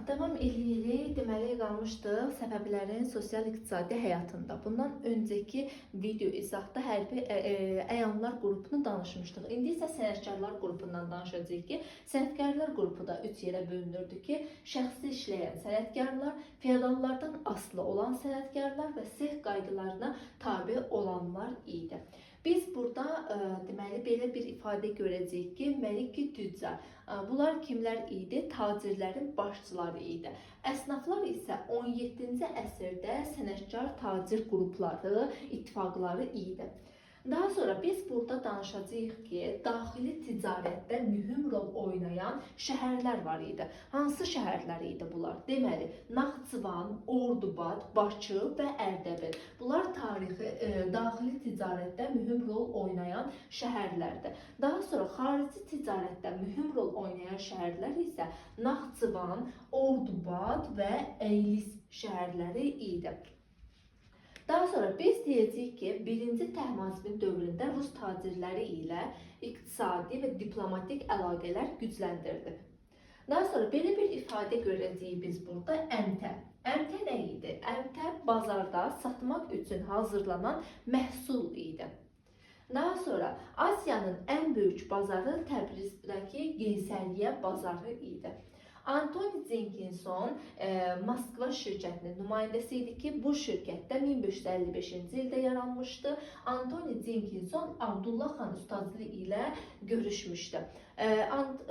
Davam eləyirik. Deməli qalmışdıq Səfəvilərin sosial-iqtisadi həyatında. Bundan öncəki video izahda hərbi əyanlar qrupunu danışmışdıq. İndi isə sənətkarlar qrupundan danışacağıq ki, sənətkarlar qrupu da üç yerə bölünürdü ki, şəxsi işləyən sənətkarlar, feodallardan asılı olan sənətkarlar və sex qaydalarına tabe olanlar idi. Biz burada deməli belə bir ifadə görəcəyik ki, Məlik-i Tüccar. Bunlar kimlər idi? Tacirlərin başçıları idi. Əsnaflar isə 17-ci əsrdə sənətkar tacir qrupları, ittifaqları idi. Daha sonra biz burada danışacağıq ki, daxili ticarətdə mühüm rol oynayan şəhərlər var idi. Hansı şəhərlər idi bunlar? Deməli, Naxçıvan, Ordubad, Bakı və Ərdəbil. Bunlar tarixi daxili ticarətdə mühüm rol oynayan şəhərlərdir. Daha sonra xarici ticarətdə mühüm rol oynayan şəhərlər isə Naxçıvan, Ordubad və Əylis şəhərləri idi. Daha sonra biz deyəcəyik ki, 1-ci Təhmasibin dövründə rus tacirləri ilə iqtisadi və diplomatik əlaqələr gücləndirilib. Daha sonra belə bir ifadə görəcəyik biz burada: əmtə. Əmtə nə idi? Əmtə bazarda satmaq üçün hazırlanan məhsul idi. Daha sonra Asiyanın ən böyük bazarı Təbrizdəki Qeysəriyyə bazarı idi. Antony Jenkinson Moskva şirkətinin nümayəndəsi idi ki, bu şirkət də 1555-ci ildə yaranmışdı. Antony Jenkinson Abdullah xan Ustadlı ilə görüşmüşdü.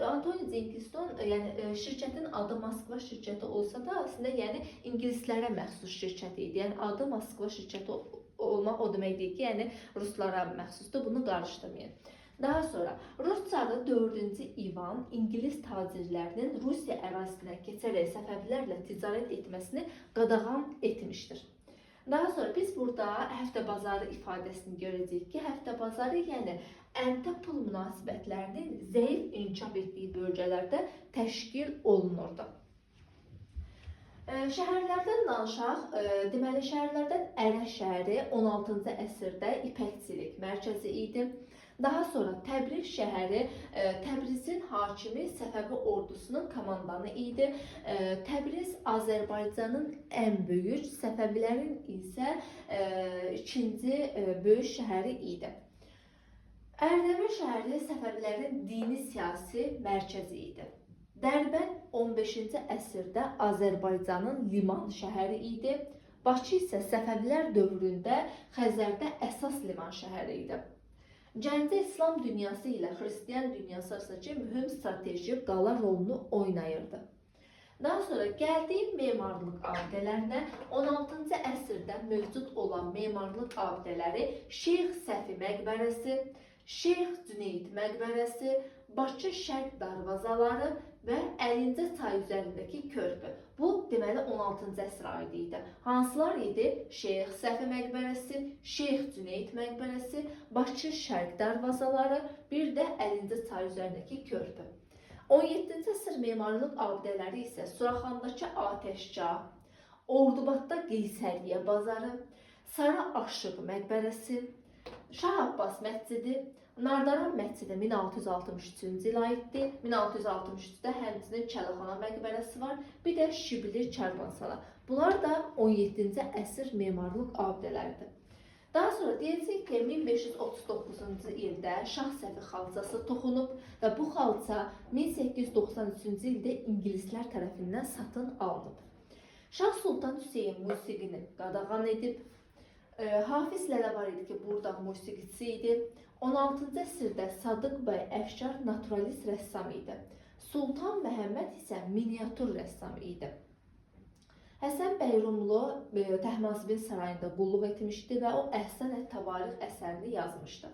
Antony Jenkinson, yəni şirkətin adı Moskva şirkəti olsa da, əslində yəni ingilislərə məxsus şirkət idi. Yəni adı Moskva şirkəti olmaq o demək deyil ki, yəni ruslara məxsusdur. Bunu qarışdırmayın. Daha sonra Rus çarı 4-cü İvan İngilis tacirlərinin Rusiya ərazisinə keçərək Səfəvilərlə ticarət etməsini qadağan etmişdir. Daha sonra biz burada həftə bazarı ifadəsini görəcəyik ki, həftə bazarı yəni əmtə pul münasibətlərinin zəif inkişaf etdiyi bölgələrdə təşkil olunurdu. Şəhərlərdən danışaq. Deməli şəhərlərdən Ərə şəhəri 16-cı əsrdə ipəkçilik mərkəzi idi. Daha sonra Təbriz şəhəri Təbrizin hakimi Səfəvi ordusunun komandanı idi. Təbriz Azərbaycanın ən böyük, Səfəvilərin isə ikinci böyük şəhəri idi. Ərdəbil şəhəri Səfəvilərin dini siyasi mərkəzi idi. Dərbənd 15-ci əsrdə Azərbaycanın liman şəhəri idi. Bakı isə Səfəvilər dövründə Xəzərdə əsas liman şəhəri idi. Gəncə İslam dünyası ilə xristian dünyası arasındakı mühüm strateji qala rolunu oynayırdı. Daha sonra gəldik memarlıq abidələrinə. 16-cı əsrdə mövcud olan memarlıq abidələri Şeyx Səfi məqbərəsi, Şeyx Cüneyd məqbərəsi, Bakı Şərq darvazaları və Əlincə çayı üzərindəki körpü. Bu deməli 16-cı əsrə aid idi. Hansılar idi? Şeyx Səfi məqbərəsi, Şeyx Cüneyd məqbərəsi, Bakı Şərq darvazaları, bir də Əlincə çayı üzərindəki körpü. 17-ci əsr memarlıq abidələri isə Suraxandakı Atəşgah, Ordubadda Qeysəriyyə bazarı, Sarı Aşıq məqbərəsi, Şah Abbas məscidi, Nardaran məscidi 1663-cü ilə aiddir. 1663-də həmçinin Kəlixana məqbərəsi var, bir də Şibli Karvansara. Bunlar da 17-ci əsr memarlıq abidələridir. Daha sonra deyəcəyik ki, 1539-cu ildə Şah Səfi xalçası toxunub və bu xalça 1893-cü ildə ingilislər tərəfindən satın alınıb. Şah Sultan Hüseyn musiqini qadağan edib. Hafiz Lələ var idi ki, burada musiqiçi idi. 16-cı əsrdə Sadıq bəy Əfşar naturalist rəssam idi. Sultan Məhəmməd isə miniatür rəssam idi. Həsən bəy Rumlu Təhmasibin sarayında qulluq etmişdi və o Əhsən Təvarix əsərini yazmışdı.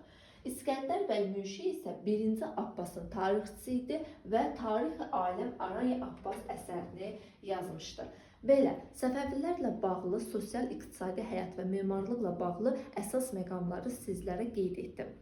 İskəndər bəy Münşi isə 1-ci Abbasın tarixçisi idi və Tarix-i Aləm Arayı Abbas əsərini yazmışdı. Belə, Səfəvilərlə bağlı sosial-iqtisadi həyat və memarlıqla bağlı əsas məqamları sizlərə qeyd etdim.